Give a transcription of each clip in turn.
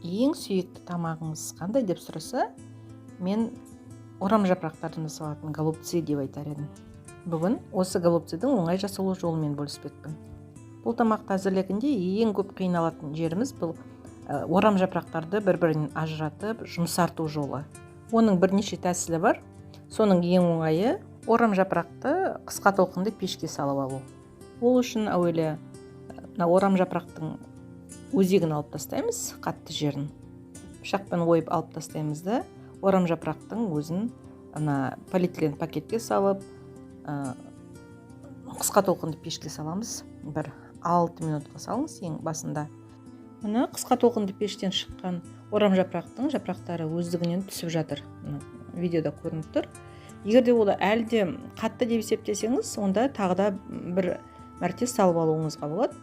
Ең сүйікті тамағыңыз қандай деп сұраса, мен орам жапырақтардан жасалатын голубцы деп айтар едім. Бүгін осы голубцыдың оңай жасалу жолымен бөліспекпін. Бұл тамақты әзірлегенде ең көп қиналатын жеріміз бұл орам жапырақтарды бір-бірінен ажыратып, жұмсарту жолы. Оның бірнеше тәсілі бар. Соның ең оңайы орам жапырақты қысқа толқынды пешке салып алу. Ол үшін әуелі мына орам жапырақтың өзегін алып тастаймыз, қатты жерін. Пышақпен ойып алып тастаймыз да, орам жапырақтың өзін ана полиэтилен пакетке салып, қысқа толқынды пешке саламыз. Бір 6 минутқа салыңыз ең басында. Мына қысқа толқынды пештен шыққан орам жапырақтың жапырақтары өздігінен түсіп жатыр. Мына видеода көрініп тұр. Егер де ол әлі де қатты деп есептесеңіз, онда тағы да бір мәрте салып алуыңызға болады.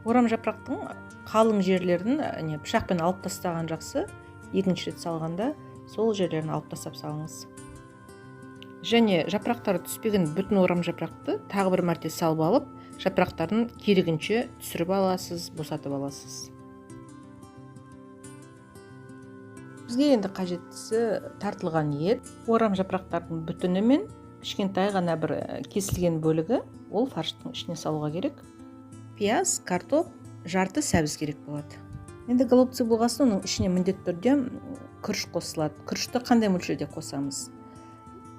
Орам жапырақтың қалың жерлерін пышақпен алып тастаған жақсы. Екінші рет салғанда сол жерлерін алып тастап салыңыз. Және жапырақтары түспеген бүтін орам жапырақты тағы бір мәрте салып алып, жапырақтарын керегінше түсіріп аласыз, босатып аласыз. Бізге енді қажеттісі тартылған ет, орам жапырақтардың бүтіні мен кішкентай ғана бір кесілген бөлігі, ол фарштың ішіне салуға керек. Пияз, картоп, жарты сәбіз керек болады. Енді голубцы болғасын оның ішіне міндетті түрде күріш қосылады. Күрішті қандай мөлшерде қосамыз?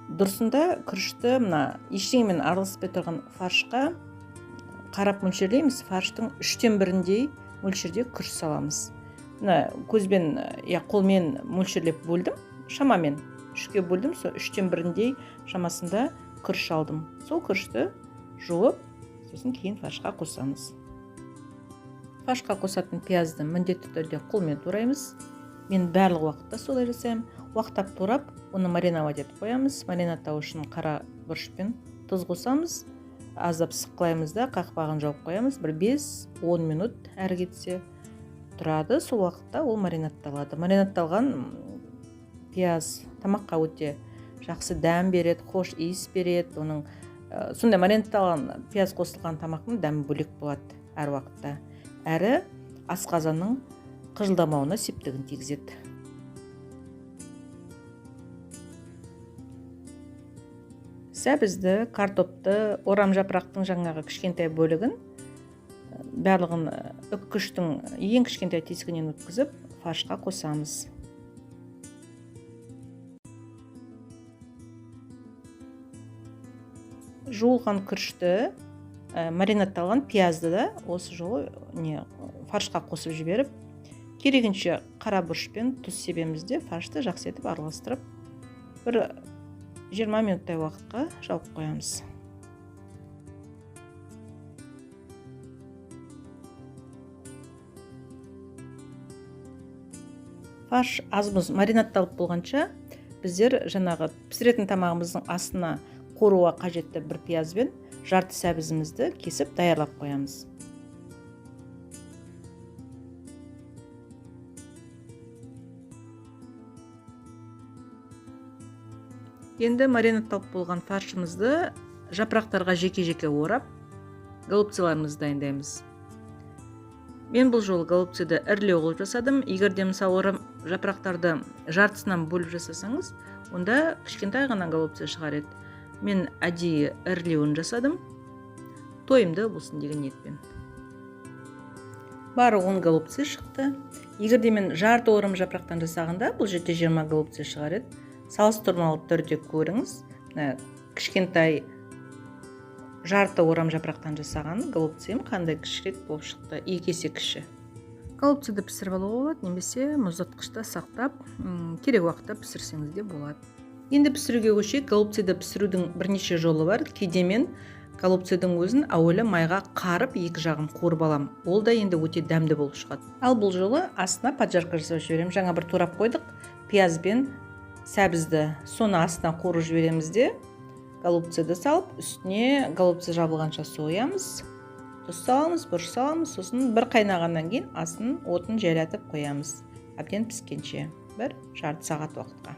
Дұрысында күрішті мына ештеңемен араласпай тұрған фаршқа қарап мөлшерлейміз. Фарштың үштен біріндей мөлшерде күріш саламыз. Мына көзбен, я қолмен мөлшерлеп бөлдім, шамамен үшке бөлдім, сол үштен біріндей шамасында күріш алдым. Сол күрішті жуып, сосын кейін фаршқа қосамыз. Фаршқа қосатын пиязды міндетті түрде қолмен тураймыз. Мен барлық уақытта солай жасаймын. Уақтап турап, оны мариновать етіп қоямыз. Маринадтау үшін қара бұрыш пен тұз қосамыз. Аздап сыққылаймыз да, қақпағын жауып қоямыз. Бір 5-10 минут әрі кетсе тұрады. Сол уақытта ол маринадталады. Маринадталған пияз тамаққа өте жақсы дәм береді, хош иіс береді. Оның сондай маринадталған пияз қосылған тамақтың дәмі бөлек болады әр уақытта. Әрі асқазанның қыжылдамауына септігін тигізеді. Сәбізді, картопты, орам жапырақтың жаңағы кішкентай бөлігін, барлығын үккіштің ең кішкентай тесігінен өткізіп, фаршқа қосамыз. Жуылған күрішті, маринадталған пиязды да осы жолы фаршқа қосып жіберіп, керегінше қара бұрыш пен тұз себеміз де фаршты жақсы етіп араластырып, бір 20 минуттай уақытқа жауып қоямыз. Фарш аз-мұз маринадталып болғанша, біздер жаңағы пісіретін тамағымыздың астына қоруға қажетті бір пияз бен жарты сәбізімізді кесіп даярлап қоямыз. Енді маринадталып болған фаршымызды жапырақтарға жеке-жеке орап, голубцыларымызды дайындаймыз. Мен бұл жолы голубцыды ірілеу қылып жасадым. Егер де мысалы орам жапырақтарды жартысынан бөліп жасасаңыз, онда кішкентай ғана голубцы шығар еді. Мен әдейі ірілеуін жасадым, тойымды болсын деген ниетпен. Бары 10 голубцы шықты. Егер де мен жарты орам жапырақтан жасағанда, бұл жерде 20 голубцы шығар еді. Салыстырмалы түрде көріңіз. Мына кішкентай жарты орам жапырақтан жасаған голубцым қандай кішірек болып шықты, екі есе кіші. Голубцыды пісіріп алуға болады, немесе мұздатқышта сақтап, керек уақытта пісірсеңіз де болады. Енді пісіруге көшейік. Голубцыды пісірудің бірнеше жолы бар. Кейде мен голубцыдың өзін әуелі майға қарып, екі жағын қуырып алам. Ол да енді өте дәмді болып шығады. Ал бұл жолы астына поджарка жасап жіберемін. Жаңа бір турап қойдық пияз бен сәбізді. Соны астына қуырып жібереміз де, голубцыды салып, үстіне голубцы жабылғанша соямыз. Тұз саламыз, бұрыш саламыз, сосын бір қайнағаннан кейін астын отын жайлатып қоямыз. Әбден піскенше, бір жарты сағат уақытқа.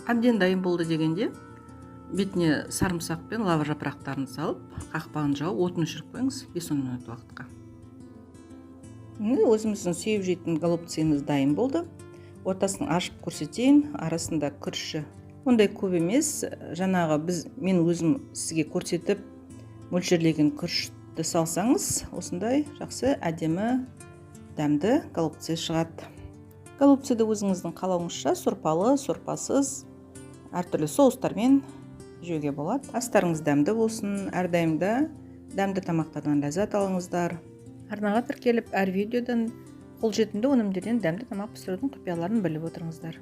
Әбден дайын болды дегенде, Бетіне сарымсақ пен лавр жапырақтарын салып, қақпағын жауып, отын өшіріп қойыңыз 5-10 минут уақытқа. Міне, өзіміздің сүйіп жейтін голубцымыз дайын болды. Ортасын ашып көрсетейін. Арасында күріші ондай көп емес. Жаңағы біз, мен өзім сізге көрсетіп мөлшерлеген күрішті салсаңыз, осындай жақсы, әдемі, дәмді голубцы шығады. Голубцыды өзіңіздің қалауыңызша сорпалы, сорпасыз, әртүрлі соустармен жеуге болады. Астарыңыз дәмді болсын, әрдайым да дәмді тамақтардан ләззат алыңыздар. Арнаға тіркеліп, әр видеодан қолжетімді өнімдерден дәмді тамақ пісірудің құпияларын біліп отырыңыздар.